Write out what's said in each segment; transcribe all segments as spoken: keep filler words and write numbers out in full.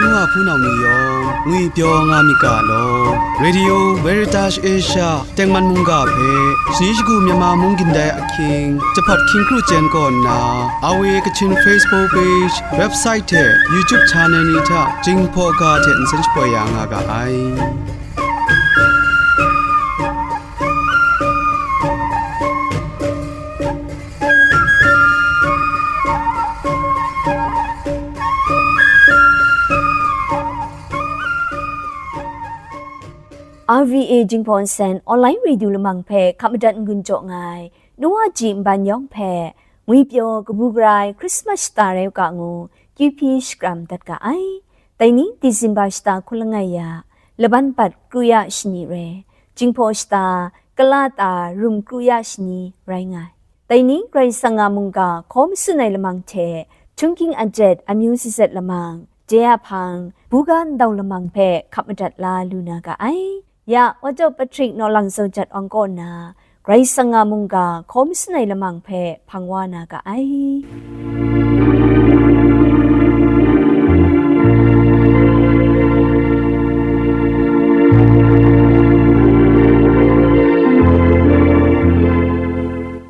nu wa hpunau ni yawng ngwipyaw nga myit ga law. Radio Veritas Asia tengman mungga hpe shani shagu Myanmar mung gindai ahkying, jahpawt hkying kru chyen kaw nna, R V A Kachin Facebook page, website hte YouTube channel ni hta Jinghpaw ga hte nsen shapoi ya nga ga ai. R V A Jinghpaw Nsen online radio lamang hpe hkap madat n-gun jaw nga ai, nu wa ji nban yawng hpe, ngwipyaw kabu gara ai Christmas shata rai u ga ngu, Q P shakram dat ga ai. Dai ni Disemba shata hkun langai ya, laban bat kru ya shani rai, Jinghpaw shata, kala ta rum kru ya shani rai nga ai. Dai ni Karai Kasang a mungga hkaw masun ai lamang hte, htunghking ajet amyu sazet lamang, je a hpang, buga ndau lamang hpe hkap madat la lu na ga ai. Ya, Wacau Patrick Nawlang Zaujat Awng kaw na, Karai Kasang a mungga hkaw masun ai lamang hpe hpang wa na ga ai.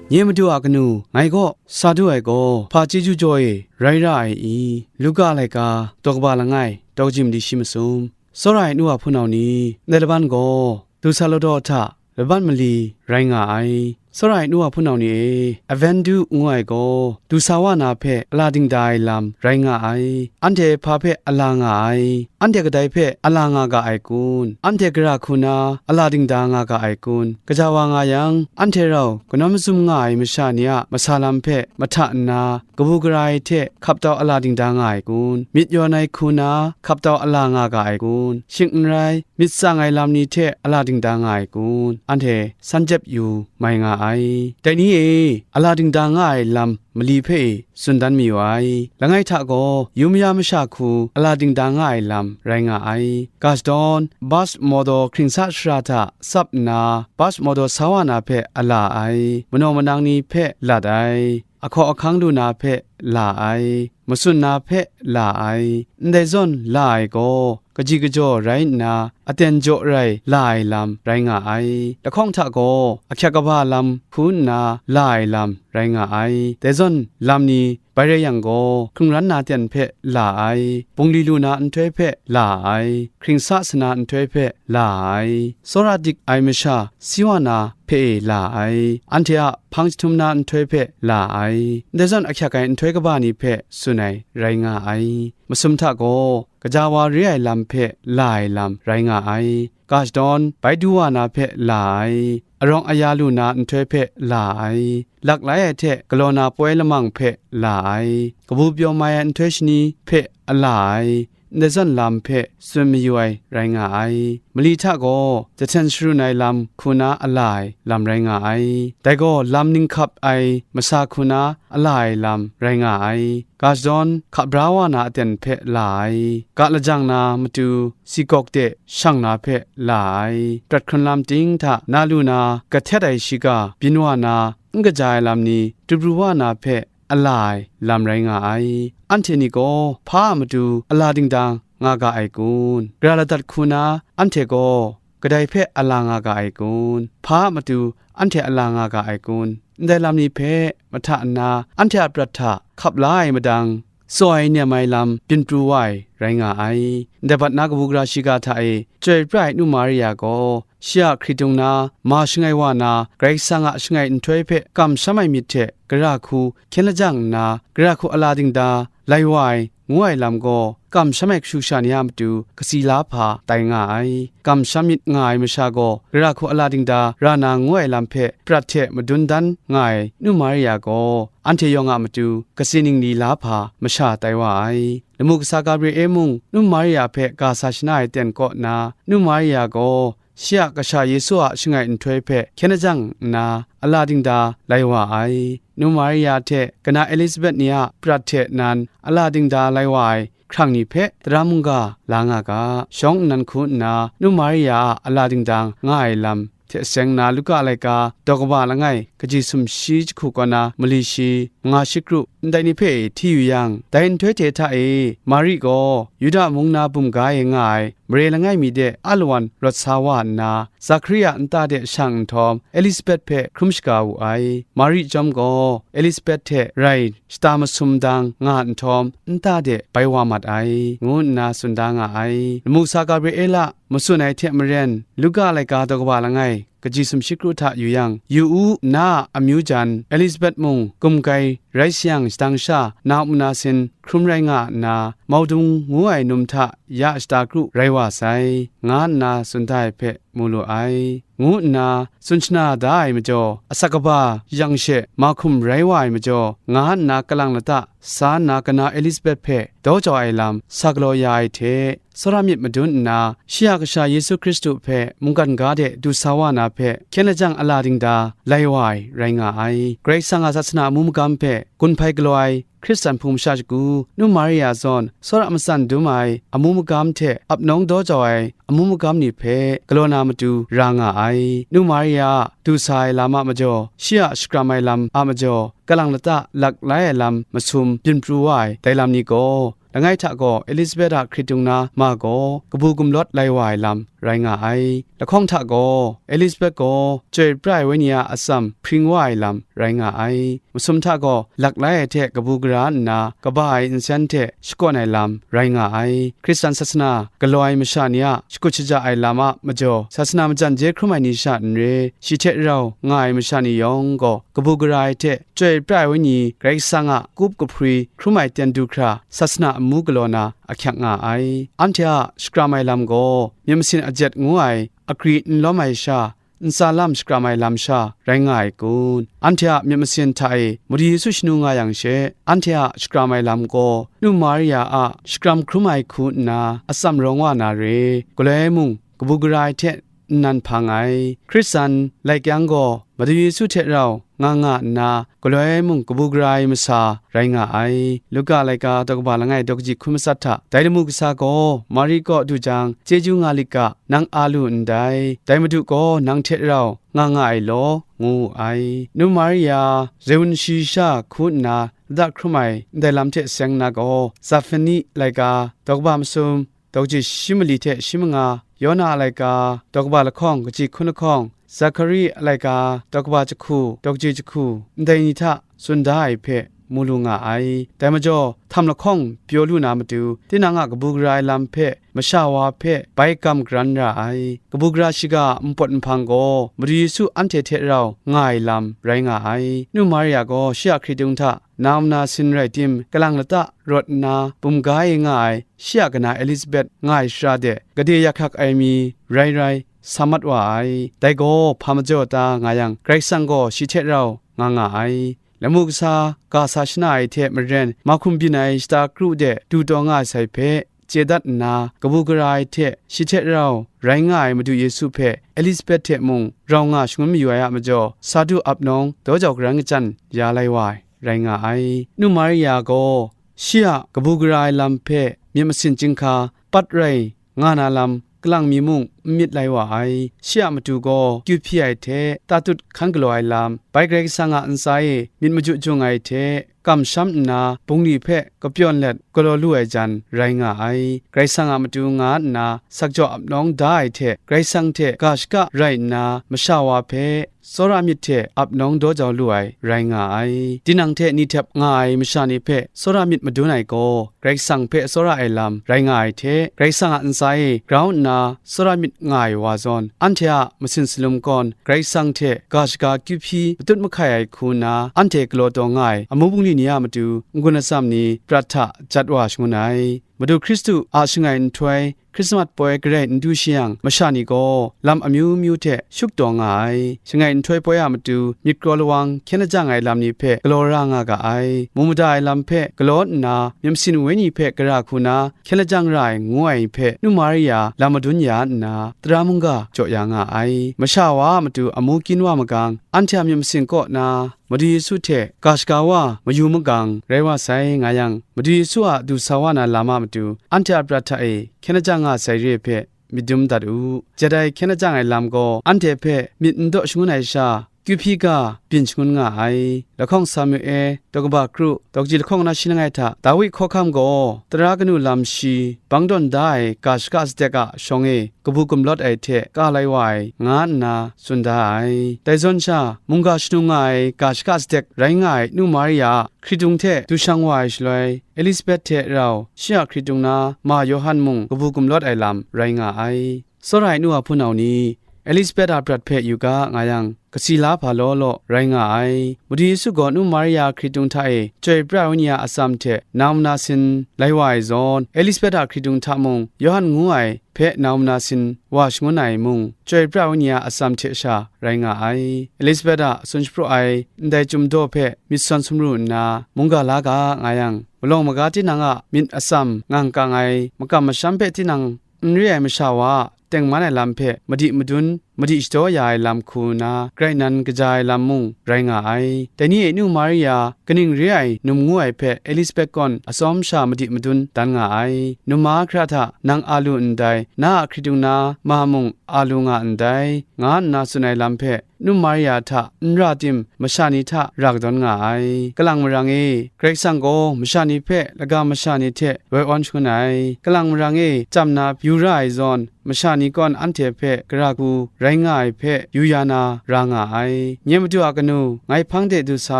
Nye Madu a kanu, ngai kaw sa du ai gaw, hpa chyeju jaw e rai ra ai i? Luka laika, daw kaba langai, daw kaji mali shi masum. Tsawra ai nu wa hpunau ni, ndai laban gaw, du sa ladaw hta laban mali rai nga ai. Tsawra ai nu wa hpunau ni e, Avendu ngu ai gaw, du sa wa na hpe a la dingda ai lam rai nga ai. Anhte hpa hpe a la nga ai? Anhte kadai hpe a la nga ga ai kun? Anhte gara hku na a la dingda nga ga ai kun? Gaja wa nga yang, anhte rau kanawn mazum nga ai masha ni a masa lam hpe mahta nna, kabu gara ai hte hkap tau a la dingda nga ai kun? Myit yawn ai hku na hkap tau a la nga ga ai kun? Shing n rai, myit tsang ai lam ni hte a la dingda nga ai kun? Anhte san jep yu mai nga ai. Dai ni e, a la dingda nga ai lam mali hpe e tsun dan mayu ai. Langai hta gaw, yu maya masha hku a la dingda nga ai lam rai nga ai. Ga shadawn, bus mawdaw hkringsa shara hta tsap nna, bus mawdaw sa wa na hpe a la ai. Manaw manang ni hpe lat ai. Ahkaw ahkang lu na hpe la ai, matsun na hpe la ai, ndai zawn la ai gaw, kaji kajaw rai nna, aten jaw rai la ai lam rai nga ai. Lahkawng hta gaw, ahkyak kaba lam hku nna la ai lam rai nga ai. Dai zawn lam ni bai rai yang gaw, hkrung ran na ten hpe la ai, bungli lu na nhtoi hpe la ai, hkringsa sana nhtoi hpe la ai. Tsawra dik ai masha si wa na hpe e la ai, anhte a hpang jahtum na nhtoi hpe la ai, ndai zawn ahkyak ai nhtoi kaba ni hpe tsun ai rai nga ai. Masum hta gaw, gaja wa re ai lam hpe la ai lam rai nga ai. Ga shadawn bai du wa na hpe la ai, arawng aya lu na nhtoi hpe la ai, lak lai ai hte galaw na poi lamang hpe la ai, kabu pyaw mai ai nhtoi shani hpe a la ai, ndai zawn lam hpe tsun mayu ai rai nga ai. Mali hta gaw, jahten sharun ai lam hku na a la ai lam rai nga ai. Dai gaw, lam ninghkap ai masa hku na a la ai lam rai nga ai. Ga shadawn hka bra wa na aten hpe la ai. Ga lajang na matu, sikawk de shang na hpe la ai. Prat hkrun lam ting hta na lu na, kahtet ai shiga byin wa na, n kaja ai lam ni, du pru wa na hpe a la ai lam rai nga ai. Anhte ni gaw hpa a matu a la dingdang nga ga ai kun? Gara ladat hku na anhte gaw kadai hpe a la nga ga ai kun? Hpa a matu anhte a la nga ga ai kun? Ndai lam ni hpe mahta nna, anhte a prat hta hkap la ai madang, tsaw ai nem ai lam byin pru wa ai rai nga ai. Ndai bat na kabu gara shiga hta e chyoi pra ai nu Maria gaw, shi a hkritung na, ma shangai wa na, Karai Kasang a shangai nhtoi hpe kamsham ai myit hte gara hku hkyen lajang nna, gara hku a la dingda lai wa ai, ngu ai lam gaw, kamsham ai kashu kasha ni a matu katsi la hpa tai nga ai. Kamsham myit nga ai masha gaw, gara hku a la dingda ra na ngu ai lam hpe prat hte madun dan nga ai nu Maria gaw, anhte yawng a matu katsi ningli la hpa masha tai wa ai. Lamu kasa Gabriel mung nu Maria hpe ga sa shana ai ten kaw nna, nu Maria gaw shi a kasha Yesu a shangai nhtoi hpe hkyen lajang nna, a la dingda lai wa ai. Nu Maria hte kana Elizabet ni a prat hte nan a la dingda lai wa ai hkrang ni hpe tara mungga la nga ga, shawng nnan hku nna, nu Maria a a la dingdang nga ai lam hte seng na Luka laika daw kaba langai kaji sumshi jahku kaw na mali shi manga shi kru, ndai ni hpe hti yu yang, dai nhtoi hte hta e, Mari gaw Yuda mung na bum ga e nga ai mare langai mi de alawan rawt sa wa nna, Zakaria nta de shang nhtawm, Elisabet hpe hkrum shaga wu ai. Mari chyawm gaw Elisabet hte rai shata masum dang nga nhtawm, nta de bai wa mat ai, ngu nna tsun da nga ai. Lamu kasa Gabriela matsun ai hte maren, Luka laika daw kaba langai, kaji sumshi kru hta yu yang, yu u, na a amyu jan Elisabet mung gumgai rai sayang, shadang sha na mung na sin hkrum rai nga nna, maudung ngu ai num hta ya shata kru rai wa sai, nga nna tsun da ai hpe mu lu ai, ngu nna tsun shana da ai majaw, asak kaba yang she mahkum rai wa ai majaw, nga nna kalang lata sa nna kana Elisabet hpe daw jau ai lam sa galaw ya ai hte, tsawra myit madun nna, shi a Kasha Yesu Hkristu hpe mungkan ga de du sa wa na hpe, hkyen lajang ala dingda lai wa ai rai nga ai. Karai Kasang a sasana amu magam hpe gun hpai galaw ai Hkristan hpung masha shagu, Nu Maria zawn tsawra matsan dum ai amu magam hte ap nawng daw jau ai amu magam ni hpe galaw na matu ra nga ai. Nu Maria a du sa ai lam a majaw, shi a shakram ai lam a majaw, kalang lata lak lai ai lam masum byin pru wa ai dai lam ni gaw, langai hta gaw Elisabet a hkritung na ma gaw kabu gumlawt lai wa ai lam rai nga ai. Lahkawng hta gaw Elisabet gaw Chyoi pra ai Wenyi a atsam hpring wa ai lam rai nga ai. Masum hta gaw lak lai ai hte kabu gara nna kaba ai nsen hte shakawn ai lam rai nga ai. Hkristan sasana galaw ai masha ni a shakut shaja ai lam a majaw, sasana majan je hkrum ai ni sha n re, shi hte rau nga ai masha ni yawng gaw, kabu gara ai hte Chyoi pra ai Wenyi Karai Kasang a kup kahpri hkrum ai ten du hkra, sasana amu galaw na ahkyak nga ai. Anhte a shakram ai lam gaw, myit masin ajet ngu ai agri n lawm ai sha, ntsa lam shakram ai lam sha rai nga ai kun? Anhte a myit masin hta e Madu Yesu shanu nga yang she, anhte a shakram ai lam gaw, Nu Maria a shakram hkrum ai hku nna atsam rawng wa na re, galoi mung kabu gara ai hte nnan hpang ai. Hkristan lai kyang gaw Madu Yesu hte rau nga nga nna, galoi mung kabu gara ai masa rai nga ai. Luka laika daw kaba langai daw kaji hkun matsat hta, dai lamu kasa gaw Mari kaw du jang, chyeju nga lit ga, nang a lu ndai, dai Madu gaw nang hte rau nga nga ai law, ngu wu ai. Nu Maria, Zeun shi sha hku nna lata hkrum ai ndai lam hte seng nna gaw, Zafani laika daw kaba masum, daw kaji shi mali hte shi manga, Yona a laika, daw kaba lahkawng, kaji hkun lahkawng, Zakari a laika, daw kaba jahku, daw kaji jahku, ndai ni hta tsun da ai hpe mu lu nga ai. Dai majaw, htam lahkawng pyaw lu na matu, tinang a kabu gara ai lam hpe, masha wa hpe bai gam garan ra ai. Kabu gara shiga npawt nhpang gaw, Madu Yesu anhte hte rau nga ai lam rai nga ai. Nu Maria gaw shi a hkritung hta, na mung na sin rai tim, kalang lata rawt nna bum ga e nga ai, shi a kana Elisabet nga ai shara de, gade yak hkak ai mi rai rai sa mat wa ai. Dai gaw hpa majaw ta nga yang, Karai Kasang gaw shi hte rau nga nga ai. Lamu kasa, ga sa shana ai hte maren, mahkum byin ai shata kru de du taw nga ai sai hpe chye dat nna, kabu gara ai hte shi hte rau rai nga ai Madu Yesu hpe Elisabet hte mung rau nga shangun mayu ai a majaw, sa du ap nawng daw jau karan kachyan ya lai wa ai rai nga ai. Nu Maria gaw shi a kabu gara ai lam hpe myit masin chyinghka pat rai nga na lam kalang mi mung n myit lai wa ai. Shi a matu gaw kyu hpyi ai hte tatut hkan galaw ai lam, bai Karai Kasang a ntsa e myit maju jung ai hte kamsham nna bungli hpe kapyawn let galaw lu ai jan rai nga ai. Karai Kasang a matu nga nna sakjaw ap nawng da ai hte, Karai Kasang hte ga shaka rai nna masha wa hpe tsawra myit hte ap nawng daw jau lu ai rai nga ai. Tinang hte ni htep nga ai masha ni hpe tsawra myit madun ai gaw, Karai Kasang hpe tsawra ai lam rai nga ai hte, Karai Kasang a ntsa e grau nna tsawra myit nga ai wa zawn, anhte a masin salum kawn Karai Kasang hte ga shaga kyu hpyi matut mahkai ai hku nna, anhte galaw taw nga ai amu bungli ni a matu n-gun atsam ni prat hta jat wa shangun ai. Madu Hkristu a shangai nhtoi Hkrismat poi garai n du shi yang, masha ni gaw lam amyu myu hte shuk taw nga ai. Shangai nhtoi poi a matu myit kraw lawang hkyen lajang ai lam ni hpe galaw ra nga ga ai. Mu mada ai lam hpe galaw nna, myit masin wenyi hpe gara hku na hkyen lajang ra ai ngu ai hpe, Nu Maria lam madun ya nna, tara mungga jaw ya nga ai. Masha wa a matu amu kyin wa magang, anhte a myit masin kaw na, Madu Yesu hte ga shaga wa mayu magang rai wa sai nga yang, Madu Yesu a du sa wa na lam a matu, anhte a prat hta e hkyen lajang nga sai re hpe myit dum dat u. Jet ai hkyen lajang ai lam gaw, anhte hpe myit n daw shangun ai sha, Kyuhpi ga byin shangun nga ai. Lahkawng Samuel, daw kaba kru, daw kaji lahkawng na shi langai hta, Dawi hkawhkam gaw tara kanu lam shi bang tawn da ai ga shaka sadek a shawng e kabu gumlawt ai hte ka lai wa ai, nga nna tsun da ai. Dai zawn sha, mungga shanu nga ai ga shaka sadek rai nga ai nu Maria a hkritung hte du shang wa ai shaloi, Elisabet hte rau shi a hkritung na ma Yawhan mung kabu gumlawt ai lam rai nga ai. Tsawra ai nu a hpunau ni, Elisabet a prat hpe yu ga nga yang, kasi la hpa law law rai nga ai. Madu Yesu gaw nu Maria a hkritung hta e Chyoi pra ai Wenyi a atsam hte nau mana sin lai wa ai zawn, Elisabet a hkritung hta mung Yawhan ngu ai hpe nau mana sin wa shangun ai mung, Chyoi pra ai Wenyi a atsam hte sha rai nga ai. Elisabet a tsun shapraw ai ndai chyum daw hpe myit sawn sumru nna mungga la ga nga yang, malawng maga tinang a myit atsam ngang kang ai makam masham hpe tinang n re ai masha wa a tengman ai lam hpe madi madun, madi shadaw ya ai lam hku nna, grai nan kaja ai lam mung rai nga ai. Dai ni e nu Maria, kaning re ai num ngu ai hpe Elisabet kawn atsawm sha madi madun dan nga ai. Num mahkra hta nang a lu ndai, na a hkritung na ma mung a lu nga ndai, nga nna tsun ai lam hpe, nu Maria hta n ra tim, masha ni hta ra kadawn nga ai. Kalang marang e, Karai Kasang gaw masha ni hpe lagam masha ni hte woi awn shangun ai. Kalang marang e, cham na yu ra ai zawn, masha ni kawn anhte hpe gara ku rai nga ai hpe yu ya na ra nga ai. Nye Madu a kanu, ngai hpang de du sa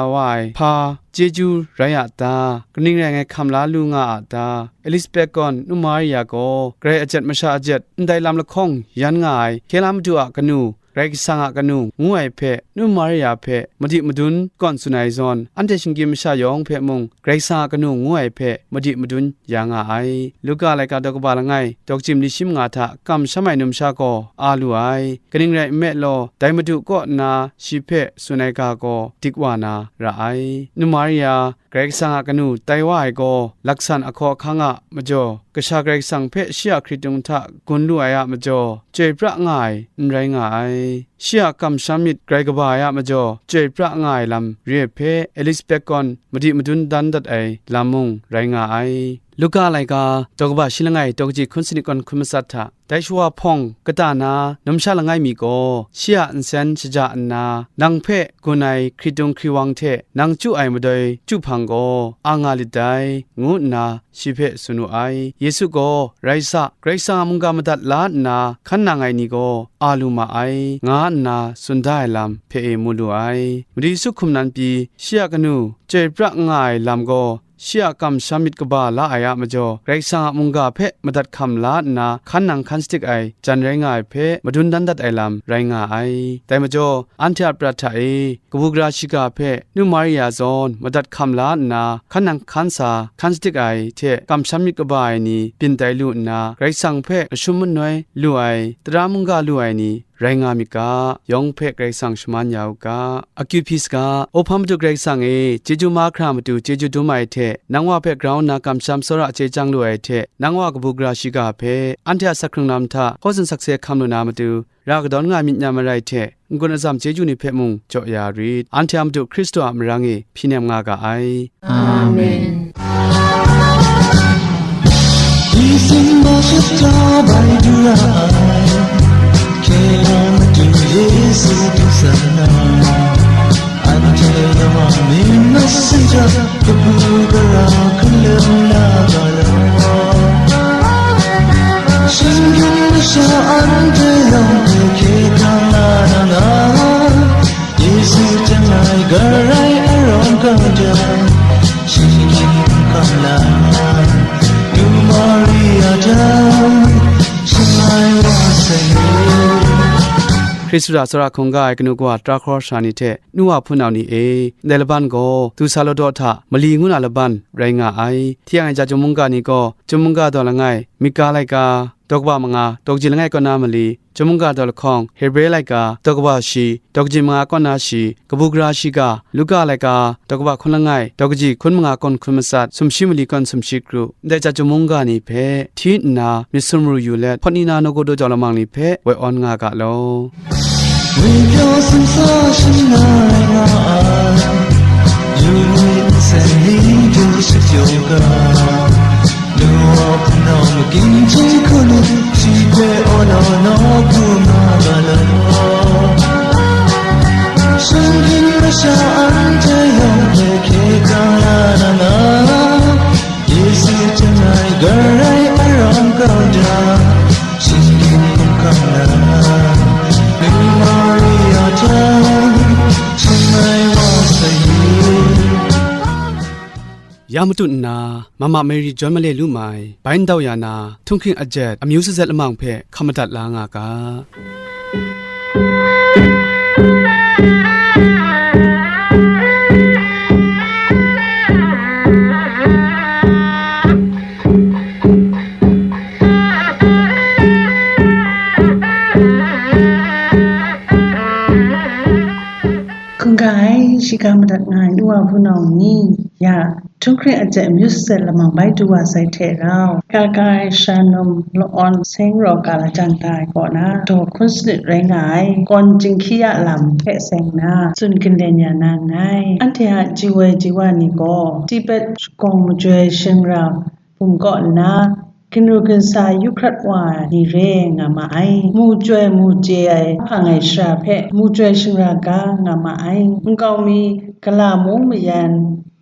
wa ai hpa chyeju rai a ta? Kaning rai ngai hkam la lu nga a ta? Elisabet kawn nu Maria gaw, Karai ajet masha ajet, ndai lam lahkawng yan nga ai, hkye la Madu a kanu, Karai Kasang a kanu ngu ai hpe, nu Maria hpe madi madun kawn tsun ai zawn, anhte shinggyim masha yawng hpe mung, Karai Kasang a kanu ngu ai hpe madi madun ya nga ai. Luka laika daw kaba langai, daw kaji mali shi manga hta kamsham ai numsha gaw a lu ai. Kaning rai nme law, dai Madu kaw nna shi hpe tsun ai ga gaw dik wa na ra ai. Nu Maria, Karai Kasang a kanu tai wa ai gaw, laksan ahkaw ahkang a majaw, Kasha Karai Kasang hpe shi a hkritung hta gun lu ai a majaw, chyoi pra nga ai n rai nga ai. Shi a kamsham myit grai kaba ai a majaw, chyoi pra nga ai lam re ai hpe, Elisabet kawn madi madun dan dat ai lam mung rai nga ai. Luka laika, daw kaba shi langai, daw kaji hkun sanit kawn hkun matsat hta, dai shawa hpawng kata na numsha langai mi gaw, shi a nsen shaja nna, nang hpe gun ai hkritung hkriwang hte nang chyu ai madoi chyu hpang gaw, a nga lit dai, ngu nna shi hpe tsun wu ai. Yesu gaw, Rai sa, Karai Kasang a mungga madat la nna hkan nang ai ni gaw a lu ma ai, nga nna tsun da ai lam hpe e mu lu ai. Madu Yesu hkum nan pyi, shi a kanu chyoi pra nga ai lam gaw, shi a kamsham myit kaba la ai a majaw, Karai Kasang a mungga hpe madat hkam la nna hkan nang hkan sadik ai jan rai nga ai hpe madun dan dat ai lam rai nga ai. Dai majaw, anhte a prat hta e, kabu gara shiga hpe nu Maria zawn madat hkam la nna hkan nang hkan sa hkan sadik ai hte kamsham myit kaba ai ni byin tai lu nna, Karai Kasang hpe mashum manoi lu ai, tara mungga lu ai ni, rai nga myit ga, yawng hpe Karai Kasang shaman ya u ga. Akyu hpyi saga, Awhpa Madu Karai Kasang e, chyeju mahkra matu chyeju dum ai hte, nang wa hpe grau nna kamsham tsawra chye chyang lu ai hte, nang wa kabu gara shiga hpe, anhte a sak hkrung lam hta hkaw tsun sakse hkam lu na matu, ra kadawn nga myit n ya marai hte, n-gun atsam chyeju ni hpe mung jaw ya rit. Anhte a Madu Hkristu a marang e hpyi nem nga ga ai. Amen. Disemba shata bai du ra ai, hkye na Madu Yesu du sa na, anhte yawa myit masin hta kabu gara hkalum la ga law. Shinggyim masha anhte yawng hpe hkye hkrang la na nga, Yesu jan ai garai arawng kau jang, shinggyim hkam la, nu Maria jang, shangai wa sai. Hkristu a tsawra hkungga ai kanu kawa tara hkawra sara ni hte nu wa hpunau ni e, ndai laban gaw du sa law daw hta mali ngu na laban rai nga ai. Hti yang ai ja Chyum mungga ni gaw, Chyum mungga daw langai, Mika laika, daw kaba manga, daw kaji langai kaw na mali, Chyum mungga daw lahkawng, Hebre laika, daw kaba shi, daw kaji manga kaw na shi, kabu gara shiga, Luka laika, daw kaba hkun langai, daw kaji hkun manga kawn hkun matsat, sumshi mali kawn sumshi kru, ndai ja Chyum mungga ni hpe hti nna myit sumru yu let, hpawt ni na nawku daw jau lamang ni hpe woi awn nga ga law. Ngwi pyaw sumsa shangai nga ai, yu ni nsen ni du shapyaw ga, nu wa hpunau maging hte hkun ni, shi hpe awlaw nawku nga ga law. Sha matut nna, Mama Mary John Malay lu mai, bai ndau ya na, htunghkring ajet, amyu sazet lamang hpe hkam madat la nga ga. Hkungga ai, shiga madat nga ai, nu wa hpunau ni, ya, htunghkring ajet amyu sazet lamang bai du wa sai hte rau, ka ka ai sha num lawn seng raw ka lajang da ai kaw na, daw hkun sanit rai nga ai, kawn jinghki a lam hpe seng nna, tsun galen ya na nngai. Anhte a ji woi ji wa ni gaw, Tibet shagawng majoi shingra bum kaw nna, ginru ginsa yu hkrat wa ni re nga ma ai. Mu chyoi mu chye ai hpang ai shara hpe mu chyoi shingra ga nga ma ai. Nkau mi gala mung mayan,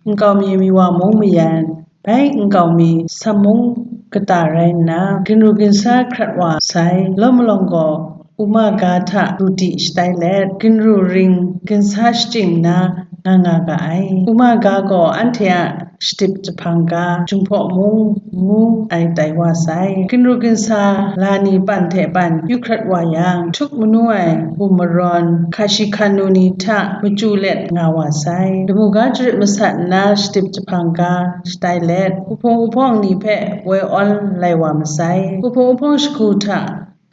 nkau mi miwa mung mayan, bai nkau mi sam mung kata rai nna, ginru ginsa hkrat wa sai, lawm malawng gaw, Uma ga hta ruti shatai let, ginru ring ginsa shachyen nna nga nga ga ai. Uma ga gaw anhte a shadip jahpang ga, Jinghpaw mung ngu ai tai wa sai. Ginru ginsa la ni pan hte pan yu hkrat wa yang, htuk manu ai bum marawn, hkashi hkanu ni hta machyu let nga wa sai. Lamu ga jarit masat nna shadip jahpang ga shatai let, uhpung uhpawng ni hpe woi awn lai wa masai. Uhpung uhpawng shagu hta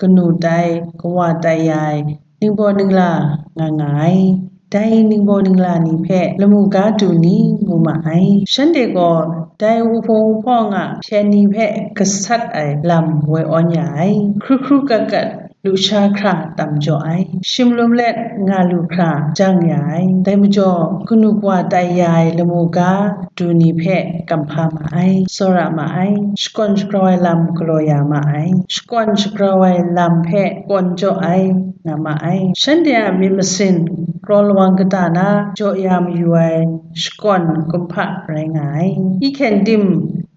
kanu tai, kawa tai ya ai, ningbaw ningla nga nga ai. Dai ningbaw ningla ni hpe lamu ga du ni ngu ma ai. Shanhte gaw dai uhpung uhpawng a hpyen ni hpe gasat ai lam woi awn ya ai. Hkru hkru kat kat lusha hkra tam jaw ai. Shim lum let nga lu hkra jang ya ai. Dai majaw, kanu kawa tai ya ai lamu ga du ni hpe kamhpa ma ai, tsawra ma ai, shakawn shagrau ai lam galaw ya ma ai, shakawn shagrau ai lam hpe kawn jaw ai, nga ma ai. Shanhte a myit masin kraw lawang kata na jaw ya mayu ai shakawn kumhpa rai nga ai. Ihkyen tim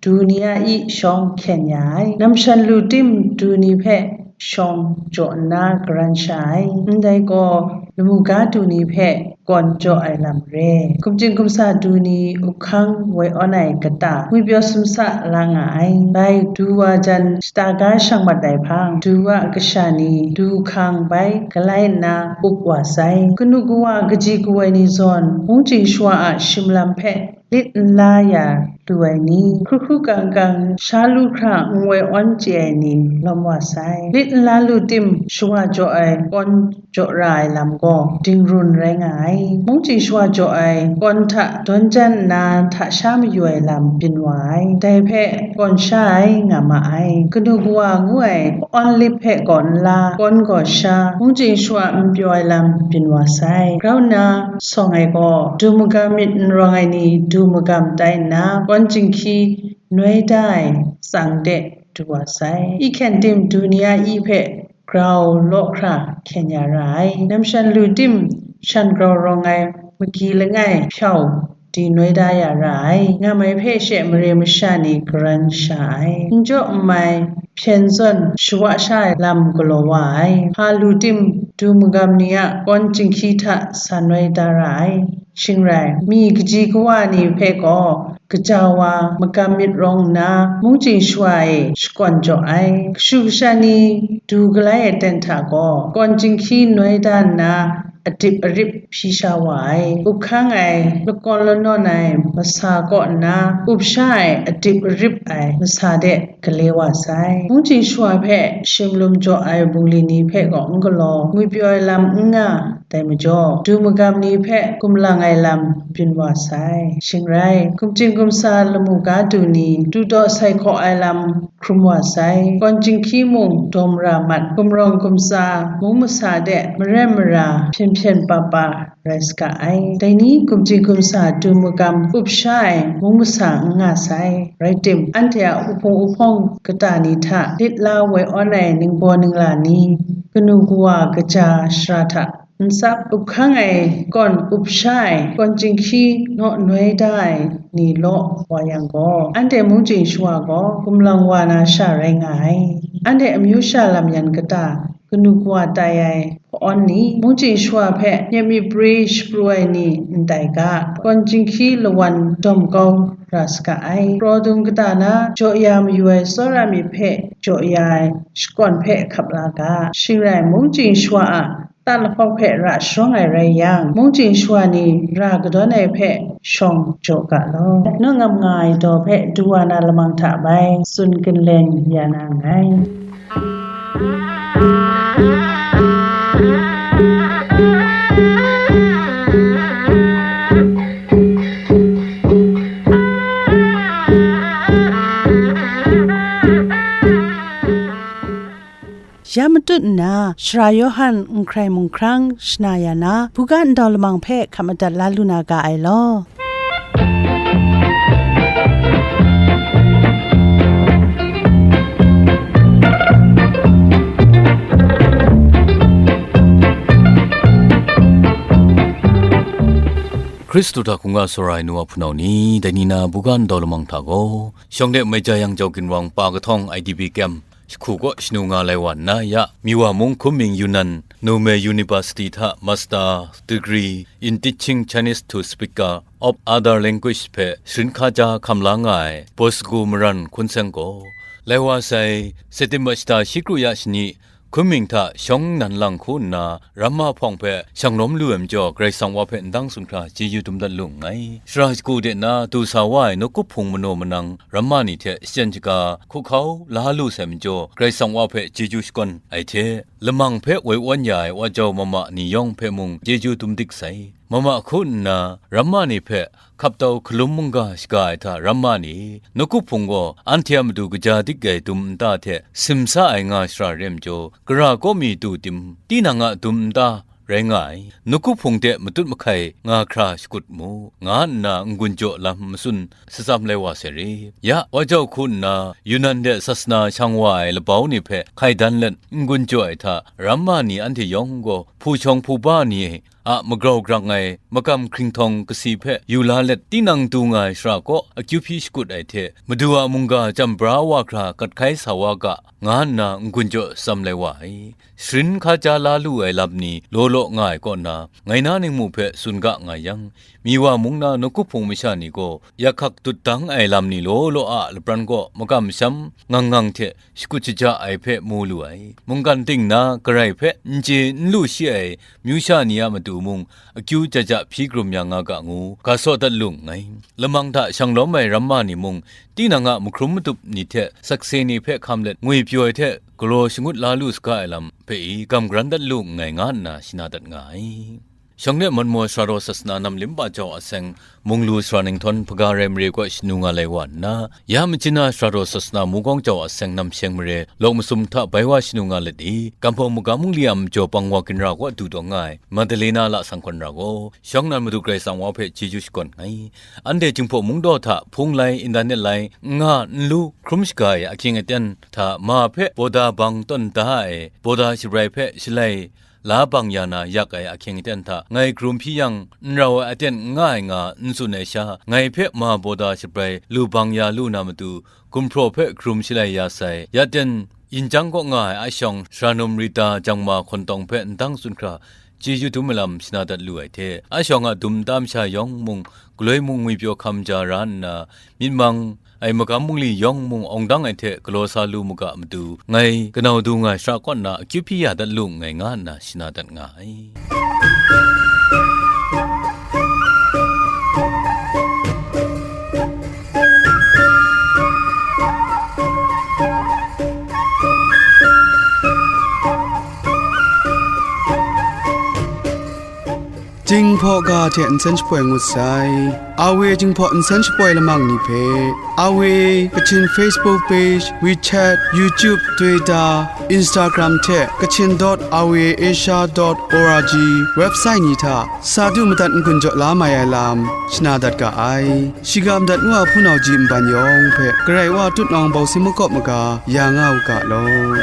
du ni a i shawng hkyen ya ai. Namshan lu tim du ni hpe shawng jaw nna karan sha ai. Ndai gaw, lamu ga du ni hpe kawn jaw ai lam re. Gumjing gumsa du ni up hkang woi awn ai kata, ngwipyaw sumsa la nga ai. Bai du wa jan shata ga shang mat ai hpang, du a kasha ni du hkang bai galai nna up wa sai. Kanu kawa kaji kawoi ni zawn, mungchying shawa a shim lam hpe lit n la ya lu ai ni, hkru hkru kang kang sha lu hkra n woi awn chye ai ni lawm wa sai. Lit n la lu tim, shawa jaw ai kawn jaw ra ai lam gaw dingrun rai nga ai. Mungchying shawa jaw ai kawn hta dawn jan nna hta sha mayu ai lam byin wa ai. Dai hpe kawn sha ai nga ma ai. Kanu kawa ngu ai awn lip hpe kaw nla, kawn gaw sha, mungchying shawa n pyaw ai lam byin wa sai. Grau nna sawng ai gaw, du magam myit n rawng ai ni du magam tai nna, kawn jinghki noi da ai tsang de du wa sai. Ihkyen tim du ni a i hpe grau law hkra hkyen ya ra ai. Namshan lu tim shan grau rawng ai magi langai hpyau di noi da ya ra ai. Ngam ai hpe she mare masha ni karan sha ai. N jaw n mai hpyen zawn shawa sha ai lam galaw wa ai. Hpa lu tim du magam ni a kawn jinghki hta sa noi da ra ai. Shing rai, mi kaji kawa ni hpe gaw kaja wa magam myit rawng nna, mungchying shawa e shakawn jaw ai. Kashu kasha ni du galai ai ten hta gaw, kawn jinghki noi da nna, adip arip hpyi sha wa ai. Up hkang ai, lakawn lanawn ai masa kaw nna, up sha ai adip arip ai masa de gale wa sai. Mungchying shawa hpe shim lum jaw ai bungli ni hpe gaw n galaw, ngwipyaw ai lam n nga, dai majaw, du magam ni hpe kumlang ai lam byin wa sai. Shing rai, gumjing gumsa lamu ga du ni, du daw sai hkaw ai lam hkrum wa sai. Kawn jinghki mung dawm ra mat, gumrawng gumtsa, mung masa de maren mara hpyen hpyen pa pa rai saga ai. Dai ni gumjing gumsa du magam up sha ai mung masa n nga sai. Rai tim, anhte a uhpung uhpawng kata ni hta lit la woi awn ai ningbaw ningla ni, kanu kawa kaja shara hta n tsap, up hkang ai kawn up sha ai kawn jinghki naw noi da ai ni law wa yang gaw, anhte mungchying shawa gaw gumlang wa na sha rai nga ai. Anhte amyu sha lam yan kata, kanu kawa tai ai hpa-awn ni, mungchying shawa hpe nyep myit pri shapru ai ni n tai ga, kawn jinghki lawan dawm kau ra saga ai. Kraw dung kata na jaw ya mayu ai tsawra myit hpe jaw ya ai shakawn hpe hkap la ga, shing rai mungchying shawa a tan lahkawng hpe ra sharawng ai rai yang, mungchying shawa ni ra kadawn ai hpe shawng jaw ga law. Ngut ngam nga ai daw hpe du wa na lamang hta bai tsun ginlen ya na nngai. Ya matut nna, Sara Yawhan n hkrai mung hkrang shana ya na, buga ndau lamang hpe hkap madat la lu na ga ai law. Hkristu hta hkungga tsawra ai nu wa hpunau ni, dai ni na buga ndau lamang hta gaw, shawng de maija yang jau ginwang pa kahtawng I D P kyem, Shahku kaw shanu nga lai wa nna ya, Miwa mung hkum mying Yunnan Nome University hta Master Degree in Teaching Chinese to Speaker of Other Language hpe sharin hkaja hkam la nga ai Bosku Maran Hkun Seng gaw, lai wa sai September shata shi kru ya shani, hkum mying hta shawng nnan lang hku nna, ramma hpawng hpe shang lawm lu ai majaw, Karai Kasang wa hpe ndang tsun hkra chyeju dum dat lu nngai. Sara shagu de na du sa wa ai nawku hpung manaw manang ramma ni hte shachyen shaga hkuhkau la lu sai majaw, Karai Kasang wa hpe chyeju shakawn ai hte, lamang hpe woi wan ya ai wa jau mama ni yawng hpe mung chyeju dum dik sai. Mama hku nna ramma ni hpe hkaptau hkalum mungga shaga ai hta ramma ni, nawku hpung gaw anhte a matu kaja dik ai dum nta hte simsa ai nga shara re majaw, gara kaw mi tu tim, tinang a dum nta rai nga ai, nawku hpung de matut mahkai nga hkra shakut mu, nga nna n-gun jaw lam matsun shatsam lai wa sai re. Ya, wa jau hku nna, Yunnan de sasana shang wa ai labau ni hpe hkai dan let n-gun jaw ai hta, ramma ni anhte yawng gaw hpu shawng hpu ba ni a magrau grang ai makam hkringhtawng kasi hpe yu la let, tinang du nga ai shara kaw akyu hpyi shakut ai hte, Madu a mungga chyam bra wa hkra gat hkai sa wa ga, nga nna n-gun jaw shatsam lai wa ai. Sharin hkaja la lu ai lam ni law law nga ai kaw na, ngai na ningmu hpe tsun ga nga yang, Miwa mung na nawku hpung masha ni gaw, yak hkak dut dang ai lam ni law law a lapran kaw makam masham ngang ngang hte shakut shaja ai hpe mu lu ai. Mungkan ting na garai hpe n chye n lu shi ai amyu sha ni a matu mung, akyu ja ja hpyi krum ya nga ga ngu, ga saw dat lu nngai. Lamang hta shang lawm ai ramma ni mung, tinang a mahkrum matup ni hte sakse ni hpe hkam let, ngwipyaw ai hte galaw shangut la lu saga ai lam hpe i gam garan dat lu nngai, nga nna shana dat nga ai. Shawng de Manmaw Sara Daw Sasana Nam Lim Ba Jau Aseng, Munglu Sara Ninghtawn Hpaga Rai Mare kaw shanu nga lai wa nna, ya Machyin na Sara Daw Sasana Mungkawng Jau Aseng Nam Sheng Mare, Lawk Masum hta bai wa shanu nga let i, Kamhpawng Magam Mungli a majaw pang wa ginra kaw du taw nga ai, Madalena Lasang Hkawn Ra gaw, shawng nnan Madu Karai Kasang wa hpe chyeju shakawn nngai. Anhte Jinghpaw Mungdaw hta hpung lai, internet lai, n nga n lu hkrum shaga ai ahkying aten hta ma hpe bawda bang tawn da ai, bawda shabrai hpe shalai la bang ya na yak ai ahkying aten hta ngai hkarum hpyi yang, n rau ai aten n nga ai nga n tsun ai sha, ngai hpe ma bawda shabrai lu bang ya lu na matu, gumhpraw hpe hkarum shalai ya sai. Ya ten, yin chyang kaw nga ai a shawng, Sara Num Rita Jangma Hkawntawng hpe ndang tsun hkra, chyeju dum ai lam shana dat lu ai hte, a shawng a dum nta masha yawng mung, galoi mung ngwipyaw hkam ja ra nna, myit mang ai magam mungli yawng mung awng dang ai hte galaw sa lu mu ga matu, ngai kanau du nga ai shara kaw na akyu hpyi ya dat lu nngai, nga nna shana dat nga ai. Jinghpaw ga hte nsen shapoi ngut sai. A W Jinghpaw nsen shapoi lamang ni hpe, A W Kachin Facebook page, WeChat, YouTube, Twitter, Instagram hte Kachin dot R V A Asia dot O R G website ni hta sa du madat n-gun jaw la mai ai lam shana dat ga ai. Shiga madat nu a hpunau ji nban yawng hpe Karai wa tutnawng bawsi makawp maga ya nga u ga law.